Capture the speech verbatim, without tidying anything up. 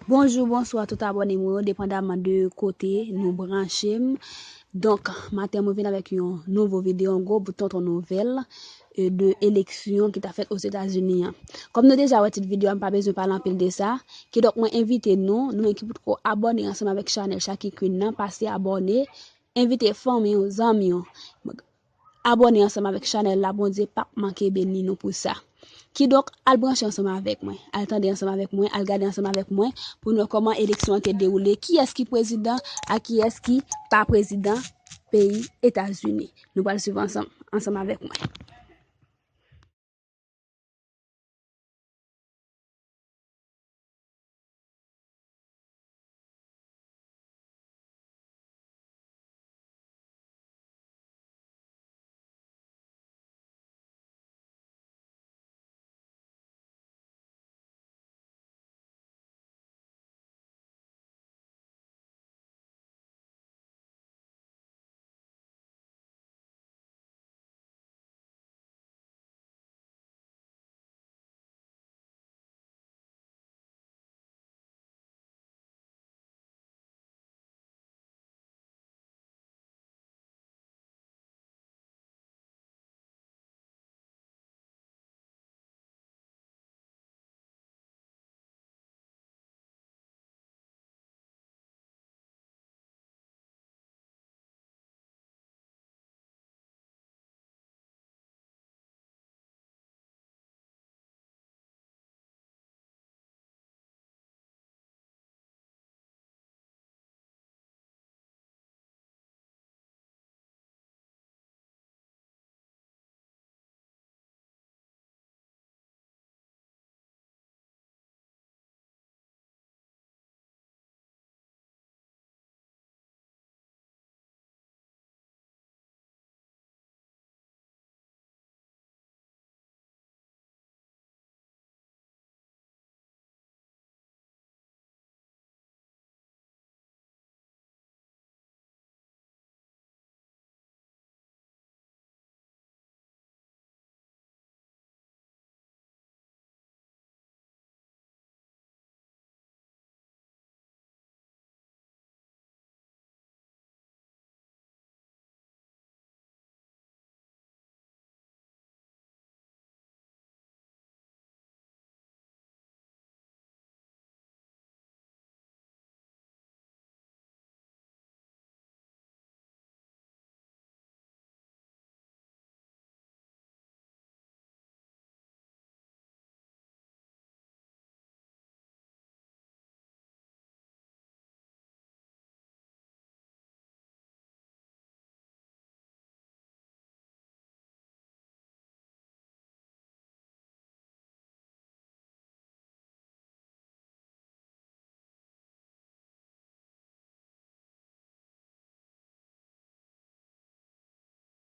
Bonjou, bonswa tout abòne mwen yo, depandaman de kote nou branche m. Donk, maten mwen vin avèk yon nouvo videyo, yon gwo bout tonton nouvèl, e, de eleksyon ki ta fèt Ozetazini an. Kòm nou deja wè tit videyo a, m pa bezwen pale anpil de sa. Kidonk, mwen envite nou, nou menm ki potko abòne ansanm avèk chanèl Shaki Queen nan, pase abòne, envite fanmi w, zanmi w. Abòne ansanm avèk chanèl la, Bondye p ap manke beni nou pou sa. Kidonk, al branche ansanm avèk mwen, al tande ansanm avèk mwen, al gade ansanm avèk mwen pou nou wè kòman eleksyon an te dewoule, kiyès ki prezidan ak kiyès ki pa prezidan peyi Etazini. Nou pral swiv ansanm, ansanm avèk mwen.